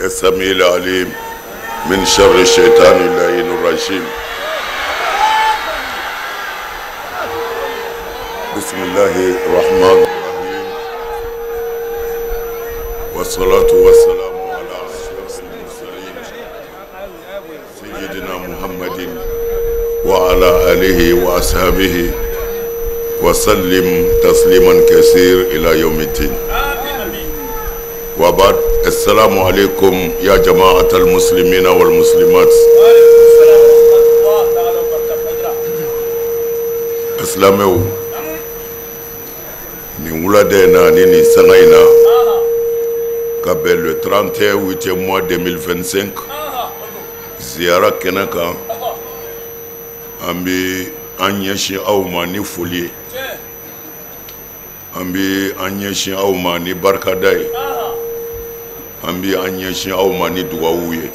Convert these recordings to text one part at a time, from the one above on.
السميع العليم من شر الشيطان اللعين الرجيم. بسم الله الرحمن الرحيم، والصلاة والسلام على أشرف المرسلين سيدنا محمد وعلى آله وأصحابه وسلم تسليما كثير إلى يوم الدين. وبعد، السلام عليكم يا جماعة المسلمين والمسلمات. Silamɛw, nin wulada in na ni nin sanga in na ka bɛn le 31 8 mois 2025, ziyara kɛnɛ kan, an bɛ an ɲɛsin aw ma ni foli ye, an bɛ an ɲɛsin aw ma ni barikada ye, an bɛ an ɲɛsin aw ma ni dugawu ye.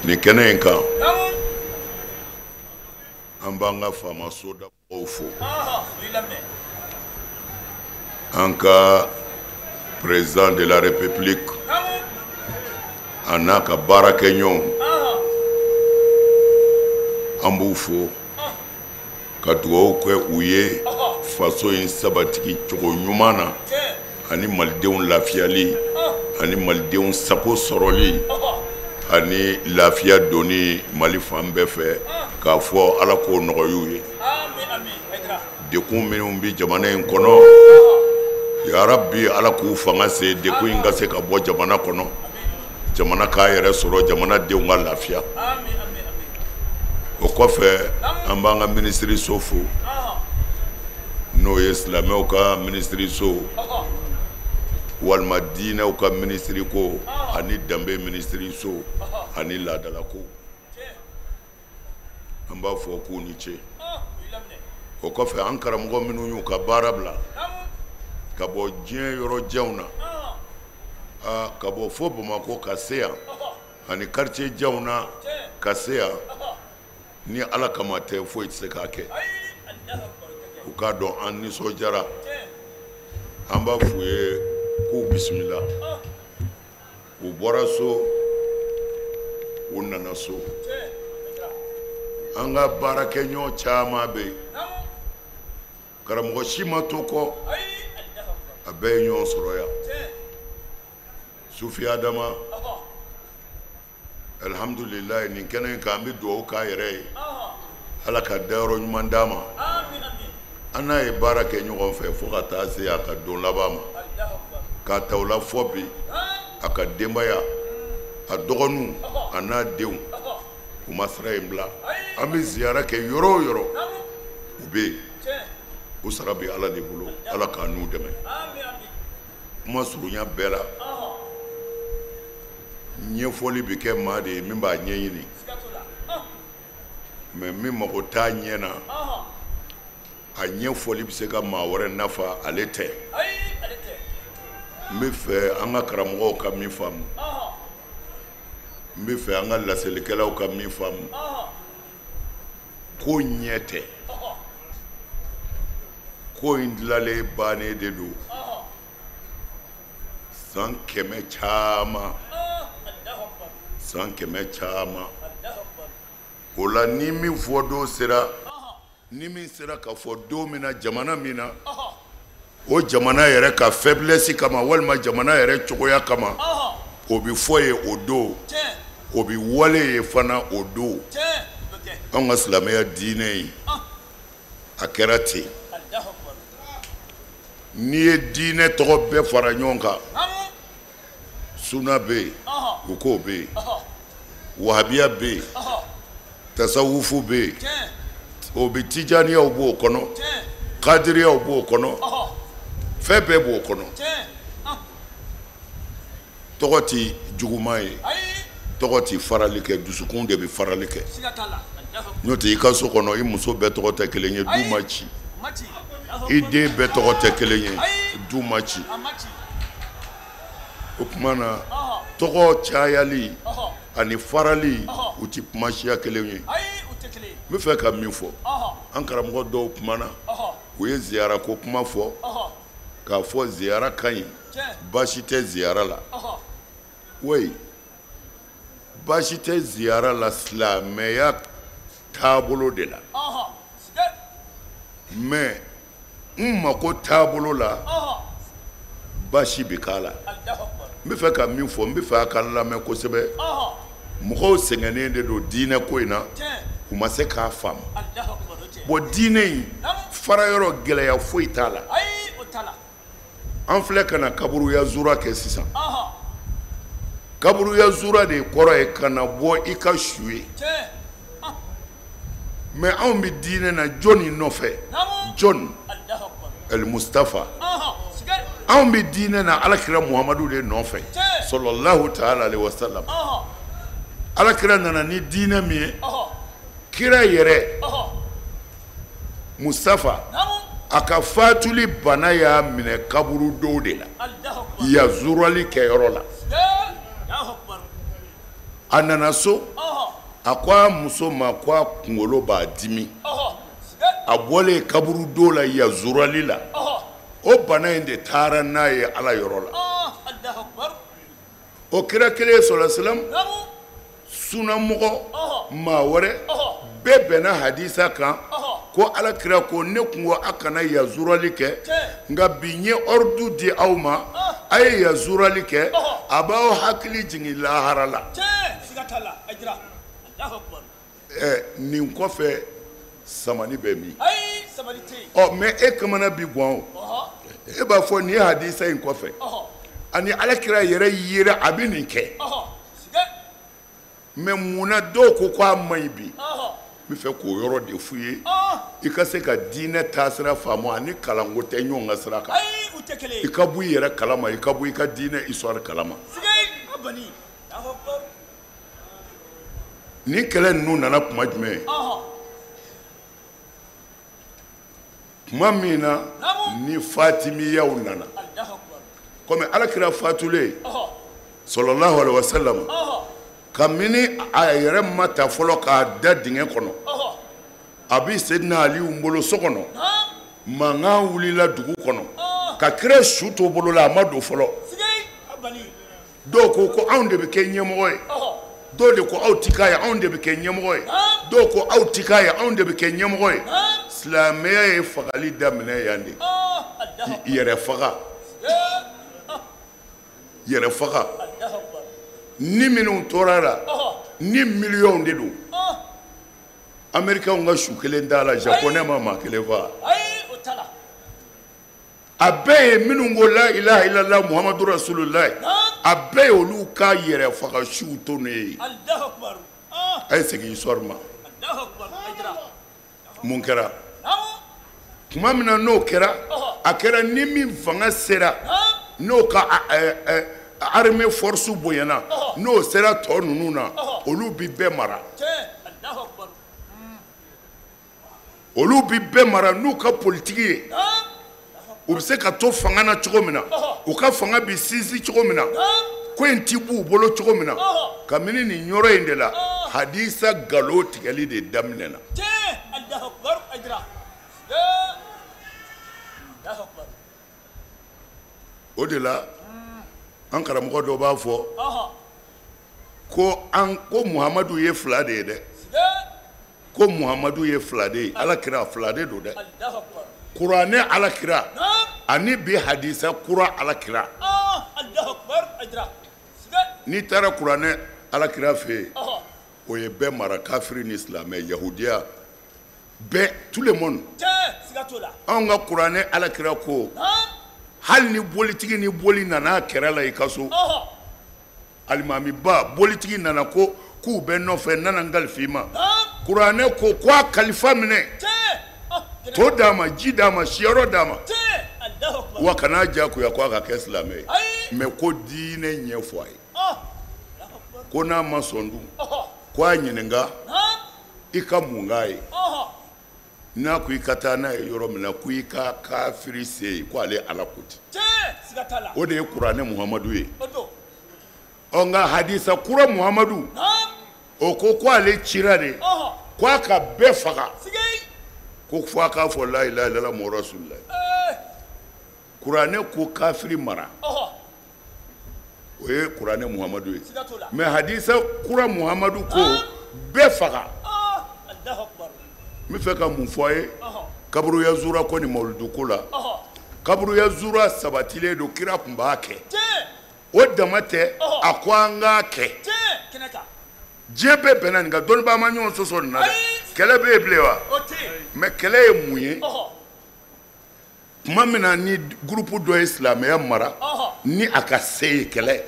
Nin kɛnɛ in kan, an b'an ka faama sodaw fo, an ka président de la République a n'a ka baarakɛɲɔgɔnw, an b'u fo ka dugawu kɛ u ye faso in sabatigi cogo ɲuman na, ani malidenw lafiyali, ani malidenw sago sɔrɔli, ani lafiya donni Mali fan bɛɛ fɛ, k'a fɔ Ala k'o nɔgɔya u ye. Dekun minnu bɛ jamana in kɔnɔ, yarabi Ala k'u fanga se dekun in ka se ka bɔ jamana kɔnɔ, jamana k'a yɛrɛ sɔrɔ, jamanadenw ka lafiya. O kɔfɛ, an b'an ka minisiriso fo, n'o ye silamɛw ka minisiriso walima diinɛw ka minisiri ko ani danbe minisiriso ani laadalako, an b'a fɔ k'u ni ce. O kɔfɛ, an karamɔgɔ minnu y'u ka baara bila ka bɔ diɲɛ yɔrɔ janw na, ka bɔ fo Bamakɔ ka se yan, ani quartier janw na ka se yan, ni Ala kama tɛ, foyi tɛ se k'a kɛ. U k'a dɔn an nisɔndiyara, an b'a f'u ye k'u bisimila. U bɔra so, u nana so. An ka baarakɛɲɔgɔn caman bɛ yen, karamɔgɔ si ma to kɔ, a bɛɛ ye ɲɔgɔn sɔrɔ yan. Sufi Adama, alhamdulilayi, nin kɛnɛ in kan, an bɛ dugawu k'a yɛrɛ ye, Ala ka dayɔrɔ ɲuman d'a ma. An n'a ye baara kɛ ɲɔgɔn fɛ fo ka taa se a ka don laban ma, k'a ta o la fɔ bi, a ka denbaya, a dɔgɔninw a n'a denw, u ma sira in bila. An bɛ ziyara kɛ yɔrɔ o yɔrɔ, u bɛ yen. U sara bɛ Ala de bolo, Ala k'a n'u dɛmɛ. Kuma surunya bɛɛ la, ɲɛfɔli bɛ kɛ maa de ye min b'a ɲɛɲini, mais min mago t'a ɲɛ na, a ɲɛfɔli bɛ se ka maa wɛrɛ nafa, ale tɛ. N bɛ fɛ an ka karamɔgɔw ka min faamu, n bɛ fɛ an ka laselikɛlaw ka min faamu, ko ɲɛ tɛ, ko in dilalen bannen de don san 100 caman, san 100 caman. O la, ni min fɔ don sera, ni min sera ka fɔ don min na, jamana min na, o jamana yɛrɛ ka faiblesse kama walima jamana yɛrɛ cogoya kama, o bɛ fɔ ye o don, o bɛ wale ye fana o don. Anw ka silamɛya diinɛ ye, a kɛra ten. N'i ye diinɛ tɔgɔ bɛɛ fara ɲɔgɔn kan, suna bɛ yen, u k'o bɛ yen, wahabiya bɛ yen, tasawufu bɛ yen, o bɛ tijaniyaw b'o kɔnɔ, kadiriyaw b'o kɔnɔ, fɛn bɛɛ b'o kɔnɔ. Tɔgɔ ti juguman ye, tɔgɔ ti farali kɛ, dusukun de bɛ farali kɛ. N'o tɛ, i ka so kɔnɔ, i muso bɛɛ tɔgɔ tɛ kelen ye, du ma ci. I den bɛɛ tɔgɔ tɛ kelen ye, du ma ci. O tuma na, tɔgɔ cayali ani farali, u ti kuma siya kelen ye. N bɛ fɛ ka min fɔ, an karamɔgɔ dɔw kumana, u ye ziyara ko kuma fɔ, k'a fɔ ziyara ka ɲi, baasi tɛ ziyara la. Oui, baasi tɛ ziyara la silamɛya taabolo de la, mais n mako taabolo la baasi bɛ k'a la. N bɛ fɛ ka min fɔ, n bɛ fɛ a ka lamɛn kosɛbɛ. Mɔgɔw sɛgɛnnen de don diinɛ ko in na, u ma se k'a faamu. Bon, diinɛ in fara yɔrɔ gɛlɛya foyi t'a la. An filɛ ka na kaburuya zura kɛ sisan. Kaburuya zura de kɔrɔ ye ka na bɔ i ka su ye. Mais anw bɛ diinɛ na jɔnni nɔfɛ? Jɔn? El Mustafa. Anw bɛ diinɛ na Alakira Muhamadu de nɔfɛ, sallallahu ta'ala alaihi wa sallam. Alakira nana ni diinɛ min ye, kira yɛrɛ Mustafa, a ka fatuli bana y'a minɛ kaburudo de la, yazurali kɛyɔrɔ la. A nana so, a ko a muso ma ko a kunkolo b'a dimi. A bɔlen kaburudo la yazurali la, o bana in de taara n'a ye Ala yɔrɔ la. O kira kelen sallallahu alaihi wasallam, sunamɔgɔ maa wɛrɛ bɛɛ bɛnna hadisa kan ko Ala kira ko ne kun ko a kana yazurali kɛ, nka bi n ye ordre di aw ma, a ye yazurali kɛ, a b'aw hakili jigin lahara la. Nin kɔfɛ samani bɛ min? Ɔ, mais e kamana bi gan o, e b'a fɔ nin ye hadisa in kɔfɛ ani Ala kira yɛrɛ yera a bɛ nin kɛ. Mais munna dɔw ko k'a man ɲi bi? N bɛ fɛ k'o yɔrɔ de f'u ye, i ka se ka diinɛ taasira faamu ani kalanko tɛ ɲɔgɔn ka sira kan. I ka bɔ i yɛrɛ kalama, i ka bɔ i ka diinɛ histoire kalama. Nin kɛlɛ ninnu nana kuma jumɛn? Tuma min na ni Fatimiyaw nana, komi Ala kira fatulen sallallahu alaihi wa sallam, kabini a yɛrɛ ma ta fɔlɔ k'a da dingɛ kɔnɔ, a bɛ Seydina Aliyu bolo so kɔnɔ, mankan wulila dugu kɔnɔ ka kira su to bolo la, a ma don fɔlɔ. Dɔw ko ko anw de bɛ kɛ ɲɛmɔgɔ ye, dɔw de ko aw ti k'a ye, anw de bɛ kɛ ɲɛmɔgɔ ye, dɔw ko aw ti k'a ye, anw de bɛ kɛ ɲɛmɔgɔ ye. Silamɛya ye fagali daminɛ yan de, yɛrɛ faga, yɛrɛ faga. Ni minnu tora la, ni miliyɔnw de don. Américains ka su kelen t'a la, japonais ma maa kelen faga. A bɛɛ ye minnu ko la ilaha illallah muhammadu rasulullah, a bɛɛ ye olu ka yɛrɛ faga suw to ne ye. A ye segin histoire ma. Mun kɛra? Tuma min na n'o kɛra, a kɛra ni min fanga sera, n'o ka armée force bonyana, n'o sera tɔ ninnu na, olu bi bɛɛ mara. Olu bi bɛɛ mara n'u ka politiki ye. U bɛ se ka to fanga na cogo min na, u ka fanga bɛ sinsin cogo min na, ko in ti b'u bolo cogo min na. Kabini nin yɔrɔ in de la, hadisa nkalon tigɛli de daminɛna. O de la, an karamɔgɔ dɔ b'a fɔ ko an ko Muhamadu ye fila de ye dɛ. Ko Muhamadu ye fila de ye, Ala kira fila de don dɛ. Kuranɛ Ala kira ani bi hadisa kura Ala kira. N'i taara kuranɛ Ala kira fɛ yen, o ye bɛɛ mara, kafiri ni silamɛ, yahudiya bɛɛ, tout le monde. Anw ka kuranɛ Ala kira ko hali ni bolitigi ni boli nana kɛrɛ la i ka so, alimamiba bolitigi nana ko k'u bɛ nɔfɛ, n nana n kalifa i ma. Kuranɛ ko k'a kalifa minɛ, to d'a ma, ji d'a ma, siyɔrɔ d'a ma, wa kan'a diyagoya ko a ka kɛ silamɛ ye, mais ko diinɛ ɲɛfɔ a ye. Ko n'a ma sɔn dun, ko a ɲininka i ka mun k'a ye. N'a ko i ka taa n'a ye yɔrɔ min na, ko i ka kafiri se yen, ko ale Ala ko ten. O de ye kuranɛ Muhamadu ye. Ɔ, nka hadisa kura Muhamadu, o ko ko ale cira de, ko a ka bɛɛ faga, ko fo a k'a fɔ la ilaha illallah muhammadu rasulullah. Kuranɛ ko kafiri mara. O ye kuranɛ Muhamadu ye. Mais hadisa kura Muhamadu ko bɛɛ faga. N bɛ fɛ ka mun fɔ a ye kaburuya zura ko ni mawuludu ko la. Kaburuya zura sabatilen don, kira tun b'a kɛ. O dama tɛ, a ko an k'a kɛ. Diɲɛ bɛɛ bɛnna nin kan, dɔnnibaa ma ɲɔgɔn sɔsɔ nin na dɛ. Kɛlɛ bɛ yen bilen wa? Mais kɛlɛ ye mun ye? Tuma min na ni groupe dɔ ye silamɛya mara ni a ka se ye kɛlɛ,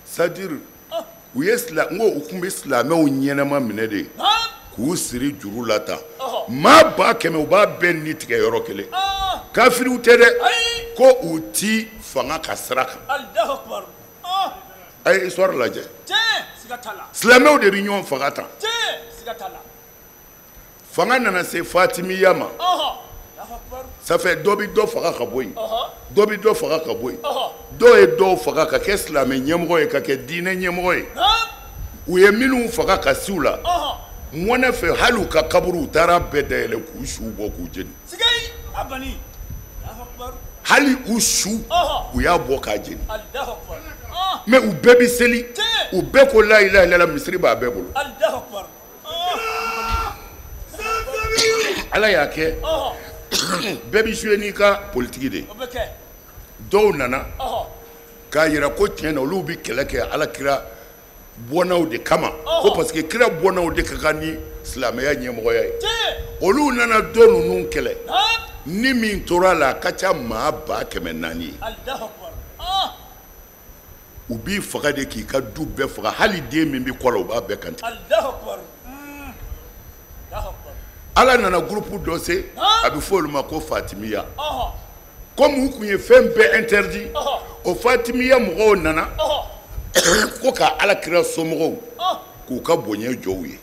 c'est à dire u ye n ko u tun bɛ silamɛw ɲɛnama minɛ de k'u siri juru la tan, maa 100,000 u b'a bɛɛ ni tigɛ yɔrɔ kelen. Kafiriw tɛ dɛ, ko u ti fanga ka sira kan. A ye histoire lajɛ, silamɛw de bɛ ɲɔgɔn faga tan. Fanga nana se Fatimiya ma. Ça fait dɔ bɛ dɔ faga ka bɔ yen, dɔ bɛ dɔ faga ka bɔ yen, dɔw ye dɔw faga ka kɛ silamɛ ɲɛmɔgɔ ye, ka kɛ diinɛ ɲɛmɔgɔ ye. U ye minnu faga ka siw la mɔnɛ fɛ, hali u ka kaburu u taara bɛɛ dayɛlɛ k'u suw bɔ k'u jeni. Hali u su u y'a bɔ k'a jeni. Mais u bɛɛ bɛ seli, u bɛɛ ko la ilaha illallah, misiri b'a bɛɛ bolo. Ala y'a kɛ bɛɛ bɛ jouer n'i ka politique de ye. Dɔw nana k'a yira ko tiɲɛ na olu bɛ kɛlɛ kɛ ala kira bɔnnaw de kama, ko parce que kira bɔnnaw de ka kan ni silamɛya ɲɛmɔgɔya ye. Olu nana dɔ ninnu kɛlɛ, ni min tora a la a ka ca maa 400,000 ye. U b'i faga de k'i ka du bɛɛ faga, hali den min bɛ kɔ la u b'a bɛɛ kantigɛ. Ala nana groupe dɔ se, a bɛ fɔ olu ma ko Fatimiya. Comme u tun ye fɛn bɛɛ interdit, o Fatimiya mɔgɔw nana ko ka ala kira somɔgɔw k'u ka bonya jɔ u ye.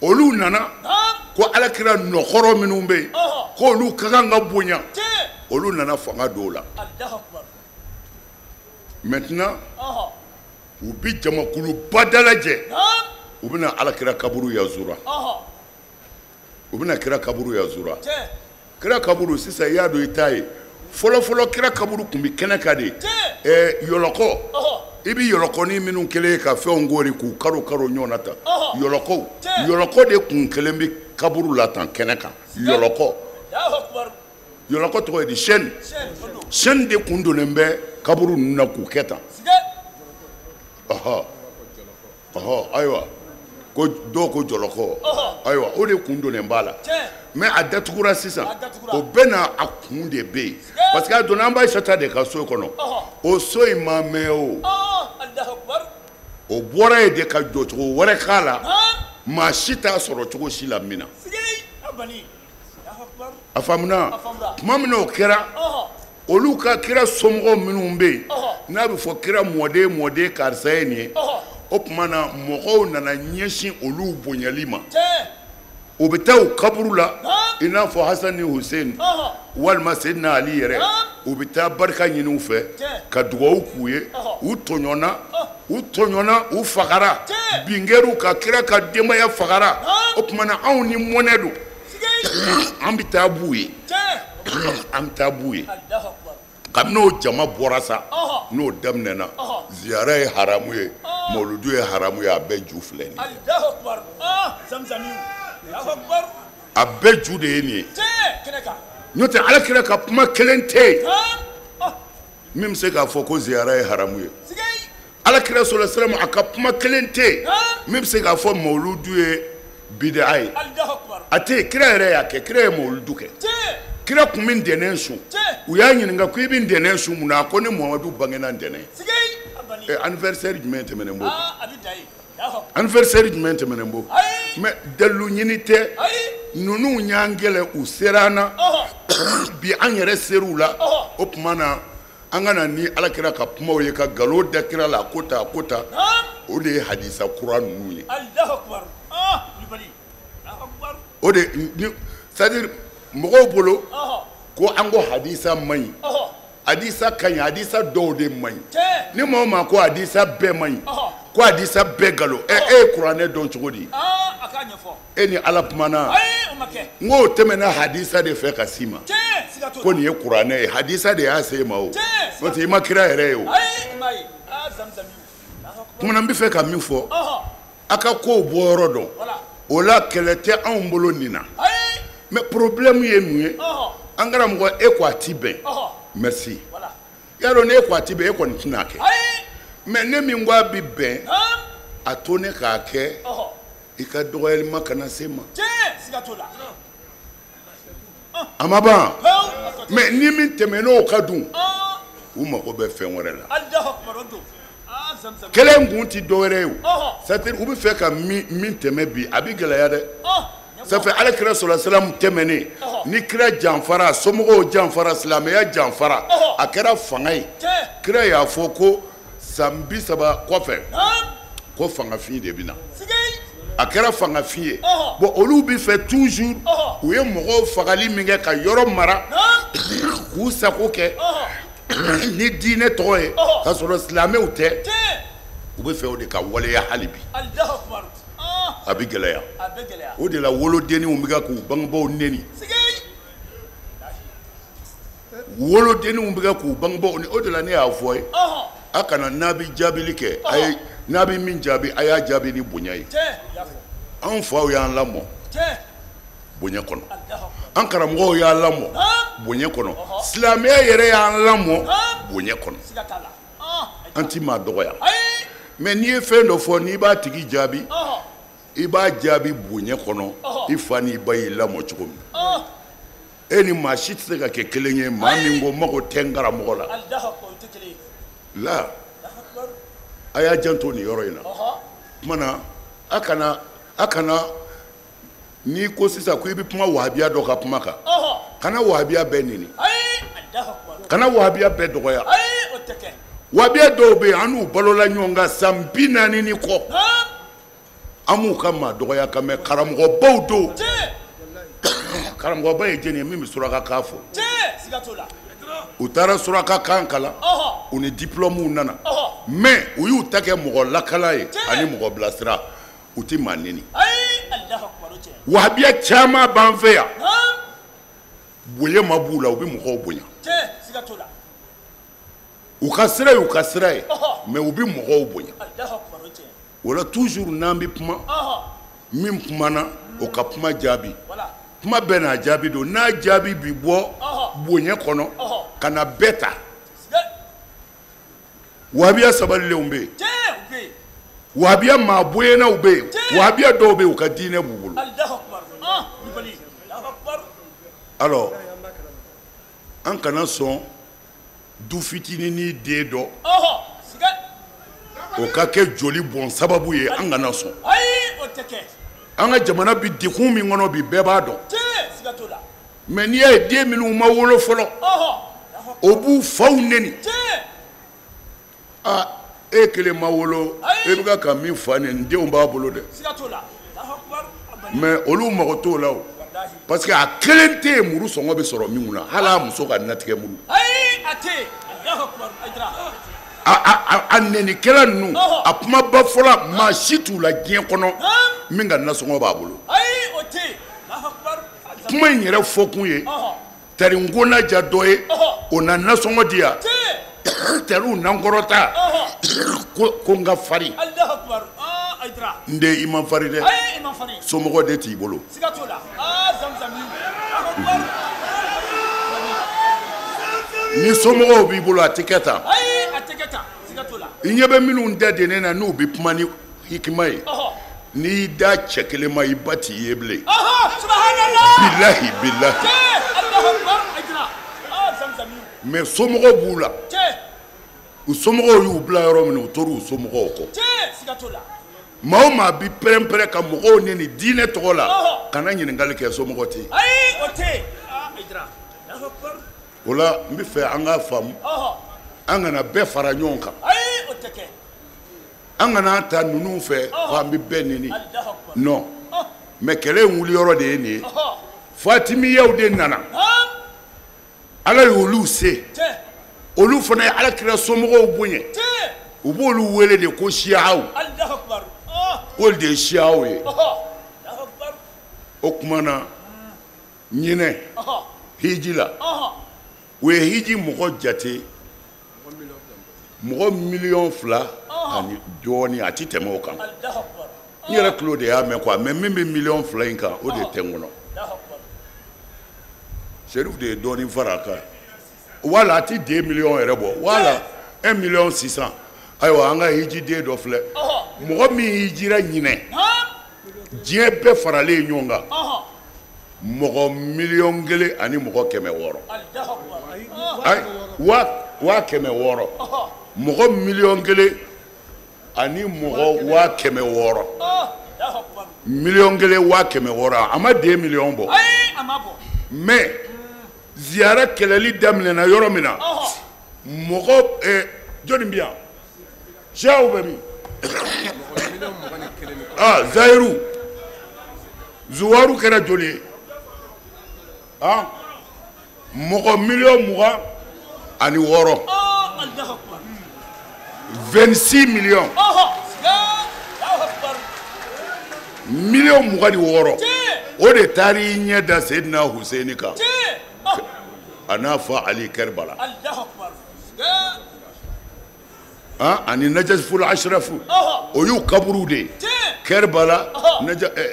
Olu nana ko ala kira nɔkɔrɔ minnu bɛ yen k'olu ka kan ka bonya, olu nana fanga don o la. Maintenant u bɛ jamakuluba dalajɛ, u bɛna ala kira kaburu yazura, u bɛna kira kaburu yazura. Kira kaburu sisan i y'a dɔn i t'a ye. Fɔlɔfɔlɔ kira kaburu tun bɛ kɛnɛ kan de. Yɔlɔkɔ, i bɛ yɔlɔkɔnin minnu kɛlen ka fɛnw goori k'u karo karo ɲɔgɔn na tan, yɔlɔkɔw, yɔlɔkɔ de kun kelen bɛ kaburu la tan kɛnɛ kan. Yɔlɔkɔ, yɔlɔkɔ tɔgɔ ye di? Chaîne, chaîne de kun donnen bɛ kaburu ninnu na k'u kɛ tan. Ayiwa, ko dɔw ko jɔlɔkɔ, ayiwa o de kun donnen b'a la. Mais a datugura sisan, o bɛɛ n'a a kun de bɛ yen, parce que a donna an b'a sata de ka so kɔnɔ, o so in ma mɛn o, o bɔra yen de ka jɔcogo wɛrɛ k'a la, maa si t'a sɔrɔ cogo si la min na. A faamuna? Tuma min na o kɛra, olu ka kira somɔgɔw minnu bɛ yen n'a bɛ fɔ kira mɔden mɔden karisa ye nin ye, o tuma na mɔgɔw nana ɲɛsin olu bonyali ma. U bɛ taa u kaburu la, i n'a fɔ Hasan ni Hussein walima Seydina Ali yɛrɛ, u bɛ taa barika ɲini u fɛ ka dugawu k'u ye. U tɔɲɔna, u tɔɲɔna, u fagara, bin kɛra u kan, kira ka denbaya fagara. O tuma na anw ni mɔnɛ don, an bɛ taa b'u ye, an bɛ taa b'u ye. Kabini o jama bɔra sa, n'o daminɛna, ziyara ye haramu ye, mawuludu ye haramu ye, a bɛɛ ju filɛ nin ye. A bɛɛ ju de ye nin ye. N'o tɛ ala kira ka kuma kelen tɛ yen min bɛ se k'a fɔ ko ziyara ye haramu ye. Ala kira sallallahu alaihi wasallam a ka kuma kelen tɛ yen min bɛ se k'a fɔ mawuludu ye bid'a ye. A tɛ yen. Kira yɛrɛ y'a kɛ, kira ye mawuludu kɛ. Kira tun bɛ ntɛnɛn sun, u y'a ɲininka ko i bɛ ntɛnɛn sun mun na, a ko ne Muhamadu bangena ntɛnɛn. Anniversaire jumɛn tɛmɛnen b'o kan? Anniversaire jumɛn tɛmɛnen b'o kan? Mais dalilu ɲini tɛ, ninnu y'an kɛlɛ, u sera an na, bi an yɛrɛ ser'u la. O tuma na an ka na ni ala kira ka kumaw ye ka nkalon da kira la, ko ta ko ta, o de ye hadisa kura ninnu ye. O de, c'est à dire mɔgɔw bolo ko an ko hadisa man ɲi, hadisa ka ɲi, hadisa dɔw de man ɲi. Ni maa o maa ko hadisa bɛɛ man ɲi, ko hadisa bɛɛ nkalon, e ye kuranɛ dɔn cogo di? E ni ala kumana, n k'o tɛmɛna hadisa de fɛ ka s'i ma. Ko nin ye kuranɛ ye, hadisa de y'a se e ma o. N'o tɛ i ma kira yɛrɛ ye o. Kuma na n bɛ fɛ ka min fɔ, a ka kow bɔyɔrɔ dɔn. O la kɛlɛ tɛ anw bolo nin na. Mais problème ye mun ye? An karamɔgɔ, e ko a ti bɛn. Merci. Y'a dɔn n'e ko a ti bɛn, e kɔni tɛna kɛ. Mais ne min ko a bi bɛn, a to ne k'a kɛ, i ka dɔgɔyalima kana se ma. A ma ban. Mais ni min tɛmɛn'o ka dun, u mago bɛ fɛn wɛrɛ la. Kɛlɛ in kun ti dɔwɛrɛ ye o. C'est-à-dire u bɛ fɛ ka min tɛmɛ bi, a bɛ gɛlɛya dɛ. Ça fait ala kira sɔrɔ silam tɛmɛnen, ni kira janfara, somɔgɔw janfara, silamɛya janfara, a kɛra fanga ye. Kira y'a fɔ ko san 30 kɔfɛ ko fangafin de bɛ na. A kɛra fangafin ye. Bon, olu bɛ fɛ toujours u ye mɔgɔw fagali min kɛ ka yɔrɔ mara k'u sago kɛ ni diinɛ tɔgɔ ye, k'a sɔrɔ silamɛw tɛ, u bɛ fɛ o de ka waleya hali bi. A bɛ gɛlɛya. O de la wolodenninw bɛ ka k'u bangebaaw neni. Wolodenninw bɛ ka k'u bangebaaw neni. O de la ne y'a fɔ ye, a kana n'a bɛ jaabili kɛ, a ye n'a bɛ min jaabi, a y'a jaabi ni bonya ye. Anw faw y'an lamɔ bonya kɔnɔ, an karamɔgɔw y'an lamɔ bonya kɔnɔ, silamɛya yɛrɛ y'an lamɔ bonya kɔnɔ. An ti maa dɔgɔya. Mais n'i ye fɛn dɔ fɔ, n'i b'a tigi jaabi, i b'a jaabi bonya kɔnɔ, i fa n'i ba y'i lamɔ cogo min. E ni maa si tɛ se ka kɛ kelen ye, maa min ko mago tɛ n karamɔgɔ la. La, a y'a janto nin yɔrɔ in na. Kuma na, a kana n'i ko sisan ko i bɛ kuma wahabiya dɔ ka kuma kan, kana wahabiya bɛɛ neni, kana wahabiya bɛɛ dɔgɔya. Wahabiya dɔw bɛ yen, an n'u balola ɲɔgɔn kan san 40 ni kɔ, an m'u ka maa dɔgɔya kan, mɛ karamɔgɔbaw don. Karamɔgɔba ye jɛni ye min bɛ suraka kan fɔ. U taara suraka kan kalan, u ni diplôme nana, mais u y'u ta kɛ mɔgɔ lakala ye ani mɔgɔ bilasira, u ti maa neni. Wahabiya caman b'an fɛ yan, bonya ma b'u la, u bɛ mɔgɔw bonya. U ka sira y'u ka sira ye, mais u bɛ mɔgɔw bonya. O la toujours n'an bɛ kuma, min kumana o ka kuma jaabi. Kuma bɛɛ n'a jaabi don. N'a jaabi bi bɔ bonya kɔnɔ ka na bɛɛ ta. Wahabiya sabalilenw bɛ yen, wahabiya maa bonyanaw bɛ yen, wahabiya dɔw bɛ yen u ka diinɛ b'u bolo. Alors an kana sɔn du fitinin ni den dɔ o ka kɛ joli bɔn sababu ye, an kana sɔn. An ka jamana bi degun min kɔnɔ bi, bɛɛ b'a dɔn. Mais n'i y'a ye den minnu ma wolo fɔlɔ, o b'u faw neni. Aa, e kelen ma wolo, e bɛ ka min fa neni, denw b'a bolo dɛ. Mais olu mago t'o la o, parce que a kelen tɛ yen muru sɔngɔ bɛ sɔrɔ min kunna, hali a muso ka natigɛ muru. A nɛnikɛla ninnu, a kumaba fɔla, maa si t'u la diɲɛ kɔnɔ min ka nasɔngɔ b'a bolo. Kuma in yɛrɛ fɔkun ye, tari n ko na ja dɔ ye, o na nasɔngɔ di yan, tariw nankɔrɔta ko n ka farin. N den, i ma farin dɛ, somɔgɔ de t'i bolo. Ni somɔgɔw b'i bolo, a tɛ kɛ tan. I ɲɛ bɛ minnu da den na, n'u bɛ kuma ni hikima ye, n'i y'i da cɛ kelen ma, i ba t'i ye bilen. Bilahi bilahi. Mais somɔgɔw b'u la, u somɔgɔw y'u bila yɔrɔ min na, u tor'u somɔgɔw kɔ. Maa o maa bi pɛrɛn-pɛrɛn ka mɔgɔw neni diinɛ tɔgɔ la, kana ɲininkali kɛ, somɔgɔ tɛ yen. O la n bɛ fɛ an k'a faamu, an kana bɛɛ fara ɲɔgɔn kan, an kana ta ninnu fɛ ko an bɛ bɛɛ neni. Non, mais kɛlɛ in wuliyɔrɔ de ye nin ye. Fatimiyaw de nana, Ala y'olu se, olu fana ye Ala kira somɔgɔw bonya, u b'olu wele de ko siyaw, k'olu de ye siyaw ye. O tuma na ɲinɛ Hiji la u ye hiji mɔgɔ jate mɔgɔ 2 miliyɔn ani dɔɔni, a ti tɛmɛ o kan. N yɛrɛ tulo de y'a mɛn quoi, mais min bɛ 2 miliyɔn in kan, o de tɛ n kɔnɔ. Serif de ye dɔɔni fara a kan. Wala a ti 2 miliyɔn yɛrɛ bɔ, wala 1 million 600. Ayiwa, an ka hijiden dɔ filɛ, mɔgɔ min hijira ɲinɛ, diɲɛ bɛɛ faralen ɲɔgɔn kan, mɔgɔ 1 miliyɔn ani mɔgɔ 600, ayi, 600 000, mɔgɔ 1 miliyɔn ani mɔgɔ 600 000, 1,6 million, a ma 2 miliyɔn bɔ. Mais ziyara kɛlɛli daminɛna yɔrɔ min na, mɔgɔ jɔnni bɛ yan? Siyaw bɛ min? Ah, zayiru zuwaru kɛra joli ye? Ah, mɔgɔ 26 miliyɔn, 26 millions, 26 miliyɔn, o de taara i ɲɛ da Seydina Huseyini kan a n'a fa Ali Kɛribala ani Najaful Ashrafu. O y'u kaburu de ye Kɛribala,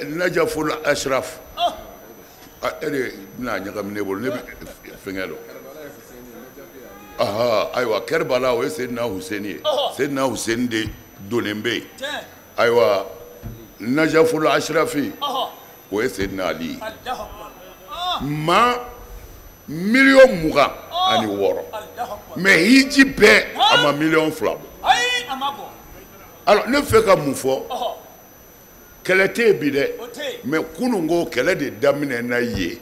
Najaful Ashraf. E de bɛna ɲagami ne bolo, ne bɛ fɛnkɛ dɔn. Ayiwa, Kɛribala, o ye Seydina Huseyini ye. Seydina Huseyini de donnen bɛ yen. Ayiwa, Najaful Ashrafi, o ye Seydina Ali ye. Maa 26 miliyɔn, mais hiji bɛɛ, a ma 2 miliyɔn bɔ. Alors, ne fɛ ka mun fɔ? Kɛlɛ tɛ yen bi dɛ, mais kunun ko kɛlɛ de daminɛna yen,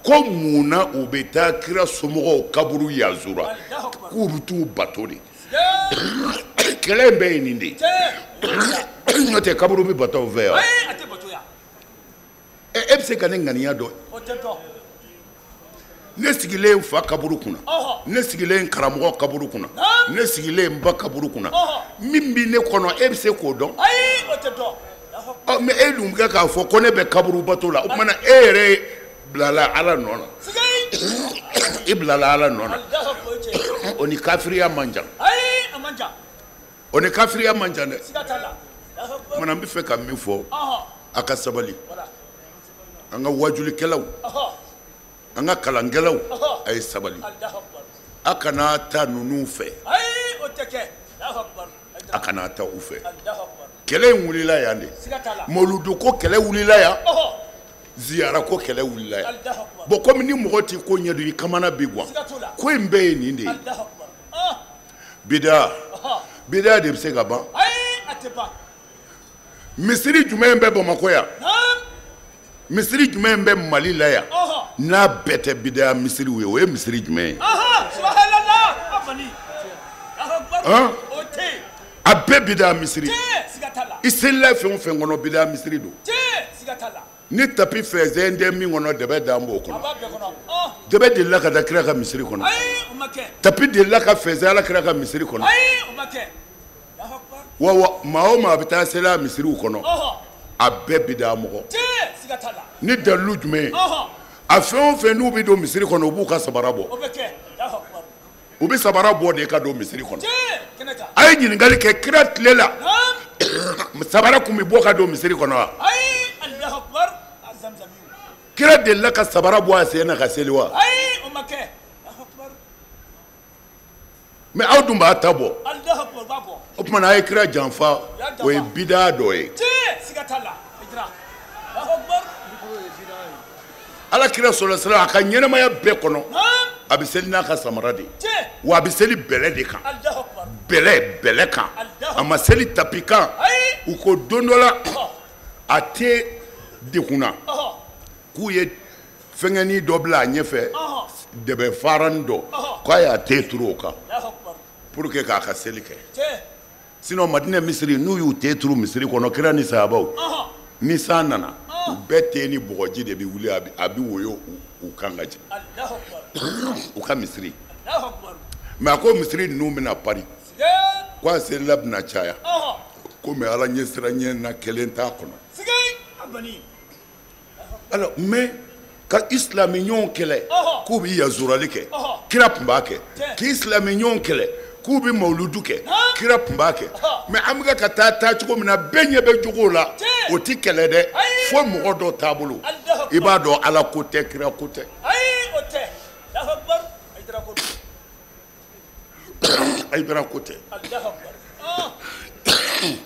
ko mun na u bɛ taa kira somɔgɔw kaburu yazura, k'u bɛ t'u bato de? Kɛlɛ in bɛɛ ye nin de ye. N'o tɛ, kaburu bɛ bato aw fɛ yan? E bɛ se ka ne ŋaniya dɔn? Ne sigilen fa kaburu kunna, ne sigilen karamɔgɔ kaburu kunna, ne sigilen ba kaburu kunna, min bɛ ne kɔnɔ, e bɛ se k'o dɔn? Ɔ, mais e dun kɛ k'a fɔ ko ne bɛ kaburu bato la, o tuma na e yɛrɛ bilala Ala nɔ na, i bilala Ala nɔ na. O ni kafiriya man jan, o ni kafiriya man jan dɛ. O tuma na, n bɛ fɛ ka min fɔ, a ka sabali. An ka wajulikɛlaw, an ka kalankɛlaw, a ye sabali, a kana ta ninnu fɛ, a kana ta u fɛ. Kɛlɛ in wulila yan de, mawuludu ko kɛlɛ wulila yan, ziyara ko kɛlɛ wulila yan. Bon, komi ni mɔgɔ t'i ko ɲɛdɔn, i kamana bi gan. Ko in bɛɛ ye nin de ye, bida. Bida de bɛ se ka ban. Misiri jumɛn bɛ Bamakɔ yan? Misiri jumɛn bɛ Mali la yan n'a bɛɛ tɛ bidaya misiriw ye? O ye misiri jumɛn ye? A bɛɛ bidaya misiri. I selila fɛn o fɛn kɔnɔ, bidaya misiri don. Ni tapi fɛnsɛn tɛ min kɔnɔ, dɛbɛ d'an b'o kɔnɔ. Dɛbɛ delila ka da kira ka misiri kɔnɔ? Tapi delila ka fɛnsɛn Ala kira ka misiri kɔnɔ? Wa wa, maa o maa bɛ taa seli a misiriw kɔnɔ, a bɛɛ bidaya mɔgɔ. Ni dalilu jumɛn ye? A fɛn o fɛn n'u bɛ don misiri kɔnɔ, u b'u ka sabara bɔ. U bɛ sabara bɔ de ka don misiri kɔnɔ. A ye ɲininkali kɛ, kira tile la, sabara tun bɛ bɔ ka don misiri kɔnɔ wa? Kira delila ka sabara bɔ a sen na ka seli wa? Mais aw dun b'a ta bɔ. O tuma na, a ye kira janfa, o ye bida dɔ ye. Ala kira sɔrɔ sira a ka ɲɛnamaya bɛɛ kɔnɔ, a bɛ seli n'a ka samara de ye, wa a bɛ seli bɛlɛ de kan, bɛlɛ, bɛlɛ kan. A ma seli tapi kan. U ko don dɔ la, a tɛ degun na, k'u ye fɛngɛnin dɔ bila a ɲɛfɛ, dɛbɛ farani dɔ, k'a y'a ten turu o kan pour que k'a ka seli kɛ. Sinon, Madinɛ misiri, n'u y'u ten turu misiri kɔnɔ, kira ni sahabaw, ni san nana, u bɛɛ ten ni bɔgɔji de bɛ wuli, a bɛ woyo u kan ka jigin u ka misiri. Mais a ko misiri ninnu bɛna pari, ko a selila bɛna caya, komi Ala ɲɛsiranɲɛ na kelen t'a kɔnɔ. Alors, mais Ka i silamɛɲɔgɔnw kɛlɛ k'u bɛ yazurali kɛ, kira tun b'a kɛ. K'i silamɛɲɔgɔnw kɛlɛ k'u bɛ mawuludu kɛ, kira tun b'a kɛ. Mais an bɛ ka taa taa cogo min na, bɛɛ ɲɛ bɛ jogo la, o tɛ kɛlɛ dɛ, fo mɔgɔ dɔ taabolo. I b'a dɔn Ala ko tɛ, kira ko tɛ. Hayidara ko tɛ,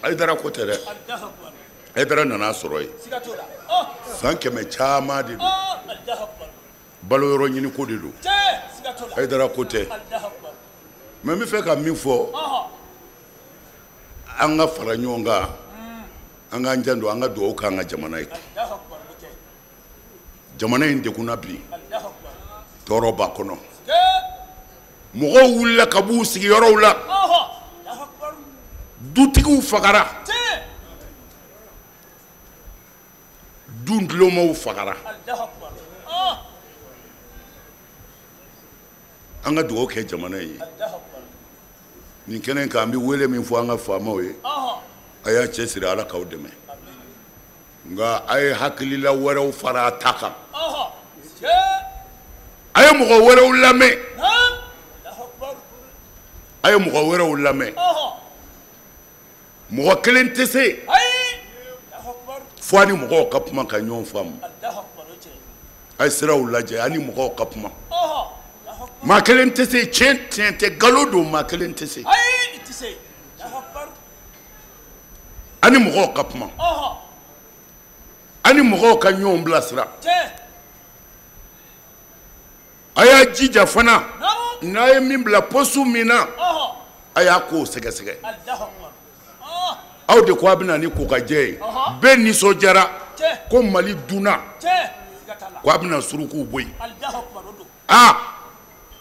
Hayidara ko tɛ dɛ. Hayidara nana sɔrɔ yen san 100 caman de don, balo yɔrɔ ɲini ko de don. Hayidara ko tɛ. Mais n bɛ fɛ ka min fɔ, an ka fara ɲɔgɔn kan, an k'an janto, an ka dugawu k'an ka jamana ye. Jamana in degunna bi, tɔɔrɔ b'a kɔnɔ. Mɔgɔw wulila ka b'u sigiyɔrɔw la, dutigiw fagara, du tulomaw fagara. An ka dugawu kɛ jamana ye. Nin kɛnɛ kan, an bɛ wele min fɔ an ka faamaw ye, a y'a cɛsiri, Ala k'aw dɛmɛ. Nka a ye hakilila wɛrɛw fara a ta kan, a ye mɔgɔ wɛrɛw lamɛn, a ye mɔgɔ wɛrɛw lamɛn. Mɔgɔ kelen tɛ se, fo a ni mɔgɔw ka kuma ka ɲɔgɔn faamu. A ye siraw lajɛ, a ni mɔgɔw ka kuma. Maa kelen tɛ se, tiɲɛ tiɲɛ tɛ, nkalon don, maa kelen tɛ se. A ni mɔgɔw ka kuma, a ni mɔgɔw ka ɲɔgɔn bilasira. A y'a jija fana, n'a ye min bila poste min na, a y'a kow sɛgɛsɛgɛ. Aw de ko a bɛ na ni kokajɛ ye, bɛɛ nisɔndiyara ko Mali dunna, ko a bɛna surukuw bɔ yen. Aa,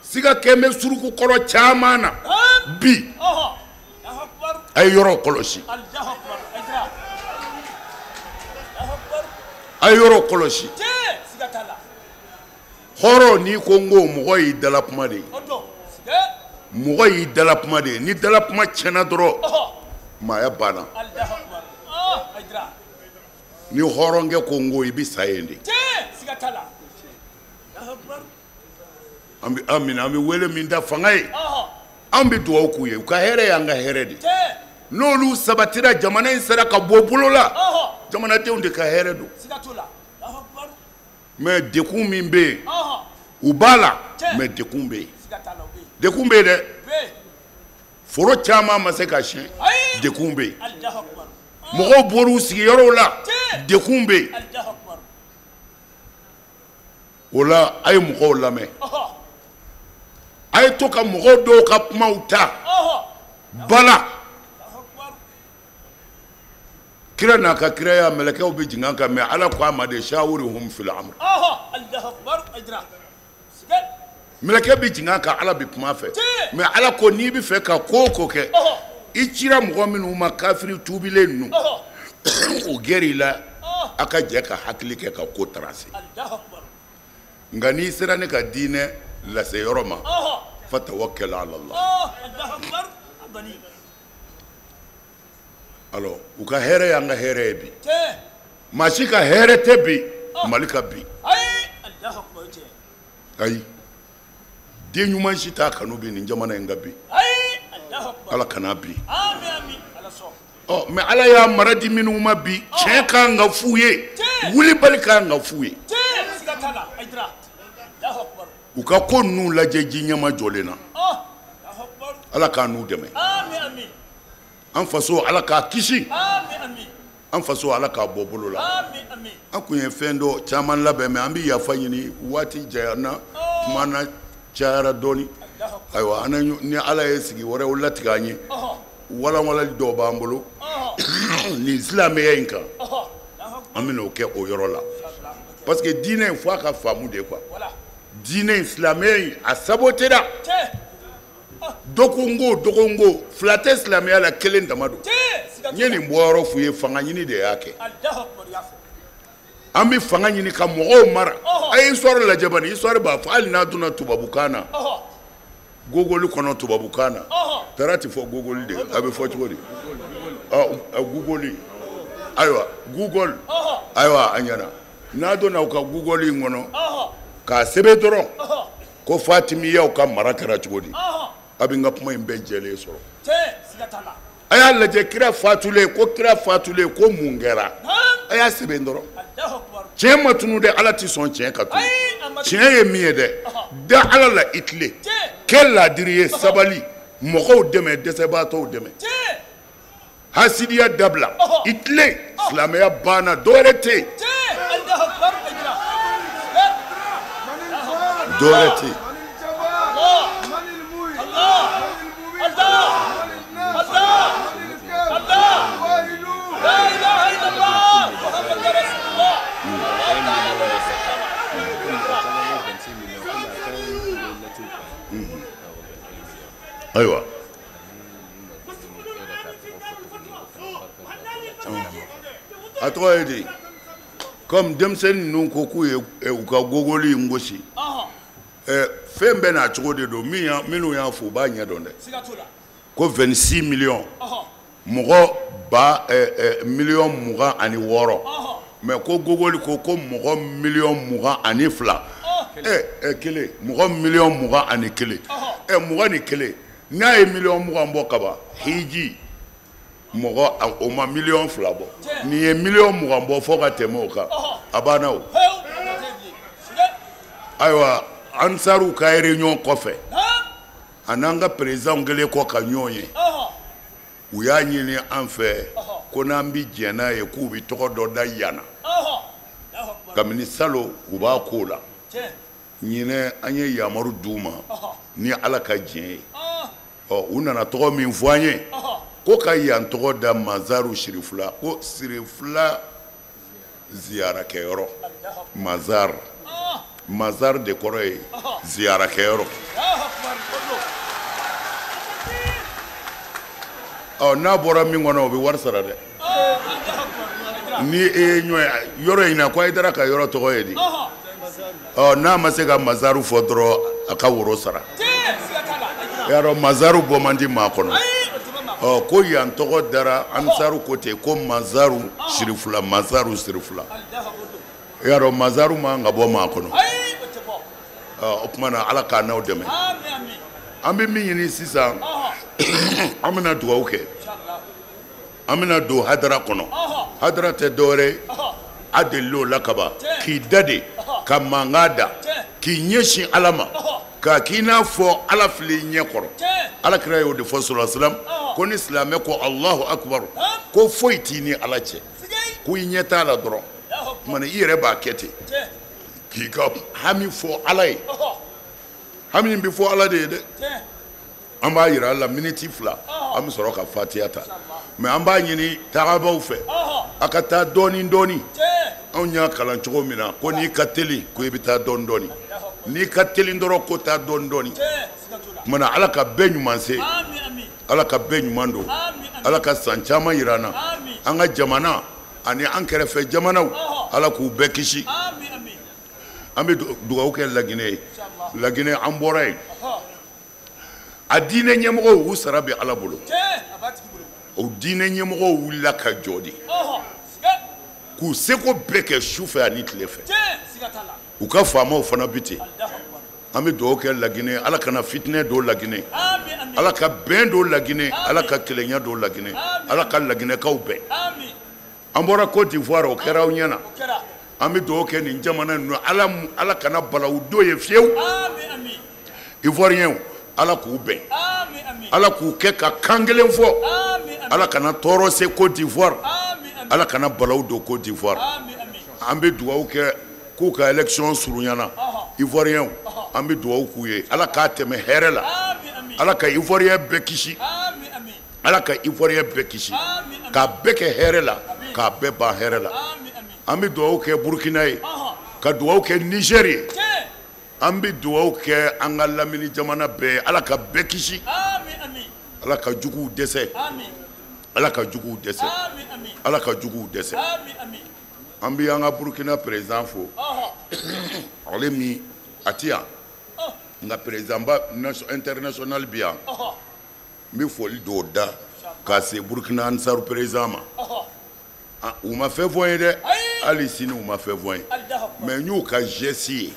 siga kɛn bɛ suruku kɔrɔ caman na bi. A ye yɔrɔ kɔlɔsi, a ye yɔrɔ kɔlɔsi. Hɔrɔn, n'i ko n ko mɔgɔ y'i dala kuma de ye, mɔgɔ y'i dala kuma de ye. Ni dala kuma tiɲɛna dɔrɔn, maaya banna. Ni hɔrɔnkɛ ko n ko, i bɛ sa yen de. An bɛ an minɛ, an bɛ wele min da fanga ye, an bɛ dugawu k'u ye, u ka hɛrɛ y'an ka hɛrɛ de. N'olu sabatira, jamana in sera ka bɔ bolo la, jamanadenw de ka hɛrɛ don. Mais dekun min bɛ yen, u b'a la, mais dekun bɛ yen, dekun bɛ yen dɛ. Foro caman ma se ka siɲɛ, dekun bɛ yen. Mɔgɔw bɔr'u sigiyɔrɔw la, dekun bɛ yen. O la, a ye mɔgɔw lamɛn, a ye to ka mɔgɔw dɔw ka kumaw ta bala. Kira n'a ka kiraya, mɛlɛkɛw bɛ jigin a kan, mais Ala ko a ma de shawirhum fil amr. Mɛlɛkɛ bɛ jigin a kan, Ala bɛ kuma a fɛ, mais Ala ko n'i bɛ fɛ ka ko o ko kɛ, i cira mɔgɔ minnu ma, kafiri tuubilen ninnu, o gɛrɛ i la, a ka jɛ ka hakili kɛ ka ko tarase. Nka n'i sera ne ka diinɛ lase yɔrɔ ma, fatawakkal ala Allah. Alors, u ka hɛrɛ y'an ka hɛrɛ ye bi. Maa si ka hɛrɛ tɛ bi Mali ka bi. Ayi, den ɲuman si t'a kanu bi nin jamana in ka bi. Ala kana bi. Ɔ, mais Ala y'a mara di minnu ma bi, tiɲɛ kan ka f'u ye, wulibali kan ka f'u ye. U ka ko ninnu lajɛ ji ɲɛma jɔlen na. Ala k'an n'u dɛmɛ. An faso, Ala k'a kisi. An faso, Ala k'a bɔ bolo la. An kun ye fɛn dɔ caman labɛn, mais an bɛ yafa ɲini, waati janyana, kuma na cayara dɔɔni. Ayiwa, ni Ala ye sigi wɛrɛw latigɛ an ye, walanwalali dɔw b'an bolo nin silamɛya in kan, an bɛna o kɛ o yɔrɔ la. Parce que diinɛ in, fo a ka faamu de quoi. Diinɛ in, silamɛya in, a sabotera. Dɔgɔko dɔgɔko fila tɛ silamɛya la, kelen dama don. N ye nin bɔyɔrɔ f'u ye, fanga ɲini de y'a kɛ. An bɛ fanga ɲini ka mɔgɔw mara. A ye histoire lajɛ bani, histoire b'a fɔ, hali n'a donna tubabukan na, Google kɔnɔ tubabukan na, tara ti fɔ Google de, a bɛ fɔ cogo di? Google, ayiwa Google, ayiwa a ɲɛna. N'a donna u ka Google in kɔnɔ, K'a sɛbɛn dɔrɔn ko Fatimiyaw ka mara kɛra cogo di, a bɛ n ka kuma in bɛɛ jɛlen sɔrɔ. A y'a lajɛ kira fatulen ko kira fatulen ko mun kɛra, a y'a sɛbɛn dɔrɔn. Tiɲɛ ma tunu dɛ, Ala tɛ sɔn tiɲɛ ka tunu. Tiɲɛ ye min ye dɛ, da Ala la i tilen, kɛ laadiri ye, sabali, mɔgɔw dɛmɛ, dɛsɛbaatɔw dɛmɛ, hasidiya dabila, i tilen, silamɛya banna, dɔwɛrɛ tɛ yen. Dɔwɛrɛ tɛ yen. Ayiwa, a tɔgɔ ye di, comme denmisɛnnin ninnu ko k'u ye u ka gogoli in gosi, fɛn bɛɛ n'a cogo de don. Minnu y'a fɔ u b'a ɲɛdɔn dɛ, ko 26 millions mɔgɔ ba miliyɔn 26, mais ko gogoli ko mɔgɔ miliyɔn 22, kelen mɔgɔ miliyɔn 21, 21, n'a ye miliyɔn 20 bɔ kaban, hiji mɔgɔ o ma miliyɔn 2 bɔ, nin ye miliyɔn 20 bɔ fo ka tɛmɛ o kan, a banna o. Ayiwa, Ansaruw ka réunion kɔfɛ, a n'an ka président kɛlen kɔ ka ɲɔgɔn ye, u y'a ɲini an fɛ ko n'an bi jɛn n'a ye k'u bi tɔgɔ dɔ da yan na. Kabini salon u b'a ko la, ɲinɛ an ye yamaru d'u ma ni Ala ka diɲɛ ye. Ɔ, u nana tɔgɔ min fɔ an ye, ko ka yan tɔgɔ da Mazaru Sirifila, ko Sirifila ziyarakɛyɔrɔ. Mazar, Mazar de kɔrɔ ye ziyarakɛyɔrɔ. Ɔ, n'a bɔra min kɔnɔ o bɛ wari sara dɛ. Ni e ye ɲɔgɔn ye yɔrɔ in na, ko Hayidara ka yɔrɔ tɔgɔ ye di? Ɔ, n'a ma se ka Mazaru fɔ dɔrɔn, a ka woro sara. I y'a dɔn Mazaru bɔ man di maa kɔnɔ. Ɔ, ko yan tɔgɔ dara Ansaru ko ten, ko Mazaru Sirifila, Mazaru Sirifila. I y'a dɔn Mazaru man ka bɔ maa kɔnɔ. Ɔ, o tuma na Ala k'a n'aw dɛmɛ. An bɛ min ɲini sisan, an bɛna dugawu kɛ, an bɛna don hadara kɔnɔ. Hadara tɛ dɔwɛrɛ ye, a delil'o la kaban, k'i da de ka mankan da, k'i ɲɛsin Ala ma, k'a k'i n'a fɔ Ala filɛ i ɲɛ kɔrɔ. Ala kira y'o de fɔ sallallahu alaihi wasallam, ko ni silamɛ ko Alahu akubaru, ko foyi t'i ni Ala cɛ, ko i ɲɛ t'a la dɔrɔn. Tuma na i yɛrɛ b'a kɛ ten, k'i ka hami fɔ Ala ye. Hami bɛ fɔ Ala de ye dɛ. An b'a yira a la miniti 2, an bɛ sɔrɔ ka fatiya ta. Mais an b'a ɲini tagabaw fɛ, a ka taa dɔɔni dɔɔni. Anw y'a kalan cogo min na, ko n'i ka teli ko i bɛ taa dɔɔni dɔɔni, n'i ka teli dɔrɔn ko taa dɔɔni dɔɔni. Tuma na Ala ka bɛɛ ɲuman se, Ala ka bɛɛ ɲuman don, Ala ka san caman yira an na. An ka jamana ani an kɛrɛfɛ jamanaw, Ala k'u bɛɛ kisi. An bɛ dugawu kɛ Laginɛ ye. Laginɛ an bɔra yen, a diinɛ ɲɛmɔgɔw u sara bɛ Ala bolo. O diinɛ ɲɛmɔgɔw wulila ka jɔ de, k'u seko bɛɛ kɛ su fɛ ani tile fɛ. U ka faamaw fana bi ten. An bɛ dugawu kɛ Laginɛ, Ala kana fitinɛ don Laginɛ, Ala ka bɛn don Laginɛ, Ala ka kelenya don Laginɛ, Ala ka Laginɛkaw bɛn. An bɔra Côte d'Ivoire, o kɛra aw ɲɛna. An bɛ dugawu kɛ nin jamana ninnu, Ala kana balawu don ye fiyewu. Ivoiriyɛnw, Ala k'u bɛn, Ala k'u kɛ ka kan kelen fɔ, Ala kana tɔɔrɔ se Côte d'Ivoire, Ala kana balawu don Côte d'Ivoire. An bɛ dugawu kɛ k'u ka élection surunyana, Ivoiriyɛnw, an bɛ dugawu k'u ye, Ala k'a tɛmɛ hɛrɛ la, Ala ka Ivoiriyɛn bɛɛ kisi, Ala ka Ivoiriyɛn bɛɛ kisi, k'a bɛɛ kɛ hɛrɛ la, k'a bɛɛ ban hɛrɛ la. An bɛ dugawu kɛ Burukina ye, ka dugawu kɛ Niger ye, an bɛ dugawu kɛ an ka lamini jamana bɛɛ ye, Ala ka bɛɛ kisi, Ala ka juguw dɛsɛ, Ala ka juguw dɛsɛ, Ala ka juguw dɛsɛ. An bɛ an ka Burukina président fo, ale min a ti yan, nka président ba international bi yan. N bɛ foli dɔw da k'a se Burukina Ansaru président ma. U ma fɛn fɔ n ye dɛ, hali sini u ma fɛn fɔ n ye, mais n y'u ka geste ye.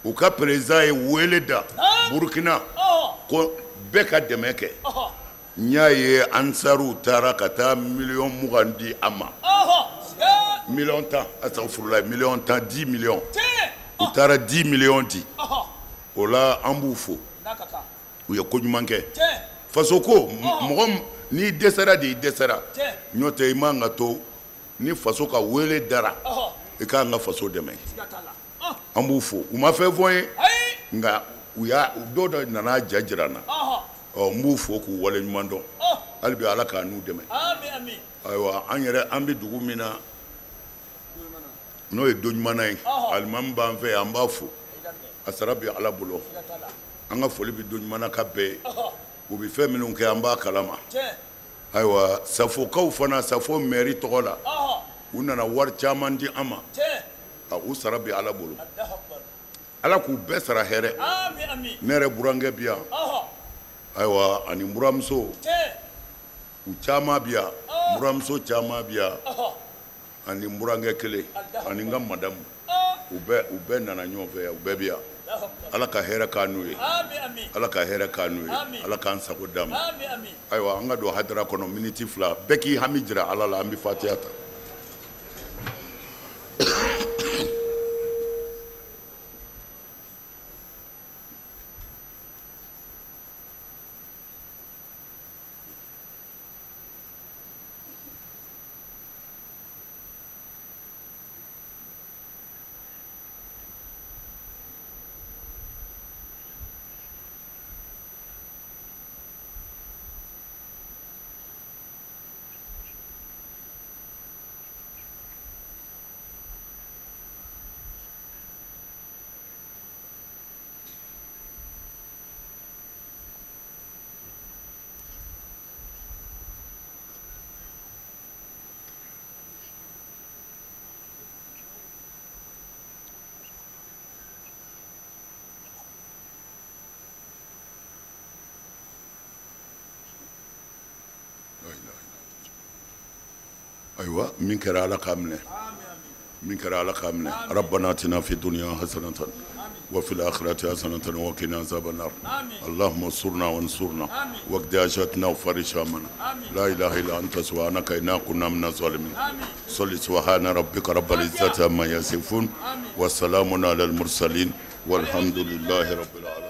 U ka président ye wele da Burukina ko bɛɛ ka dɛmɛ kɛ. N y'a ye ansaruw taara ka taa miliyɔn 20 di a ma, miliyɔn 10, asafurulayi, miliyɔn 10, 10 miliyɔn, u taara 10 miliyɔn di. O la an b'u fo, u ye ko ɲuman kɛ. Faso ko, mɔgɔ n'i dɛsɛra de, i dɛsɛra, n'o tɛ i man ka to ni faso ka wele dara i k'an ka faso dɛmɛ. An b'u fo. U ma fɛn fɔ n ye, nka u y'a dɔw dɔ nana ja jira n na. Ɔ, n b'u fo k'u wale ɲuman dɔn. Hali bi Ala k'a n'u dɛmɛ. Ayiwa, an yɛrɛ, an bɛ dugu min na, n'o ye Doɲumana ye, alimami b'an fɛ yan, an b'a fo, a sara bɛ Ala bolo. An ka foli bɛ Doɲumana ka bɛɛ ye. U bɛ fɛn minnu kɛ, an b'a kalama. Ayiwa, Safokaw fana, Safo mairie tɔgɔ la, u nana wari caman di an ma. U sara bɛ Ala bolo, Ala k'u bɛɛ sara hɛrɛ. Ne yɛrɛ burankɛ bi yan, ayiwa, ani n buramuso, u caman bi yan, n buramuso caman bi yan, ani n burankɛ kelen, ani n ka madamu, u bɛɛ nana ɲɔgɔn fɛ yan, u bɛɛ bi yan. Ala ka hɛrɛ k'an n'u ye, Ala ka hɛrɛ k'an n'u ye, Ala k'an sago d'an ma. Ayiwa, an ka don hadara kɔnɔ, miniti 2, bɛɛ k'i hami jira Ala la. An bɛ fatiya ta. Ayiwa, min kɛra, Ala k'a minɛ. Min kɛra, Ala k'a minɛ. ربنا آتنا في الدنيا حسنة وفي الآخرة حسنة وقنا عذاب النار. اللهم انصرنا وانصرنا واقض حاجاتنا وفرج همنا. لا إله إلا أنت سبحانك إنا كنا من الظالمين. صل. سبحان ربك رب العزة عما يصفون وسلام على المرسلين والحمد لله رب العالمين.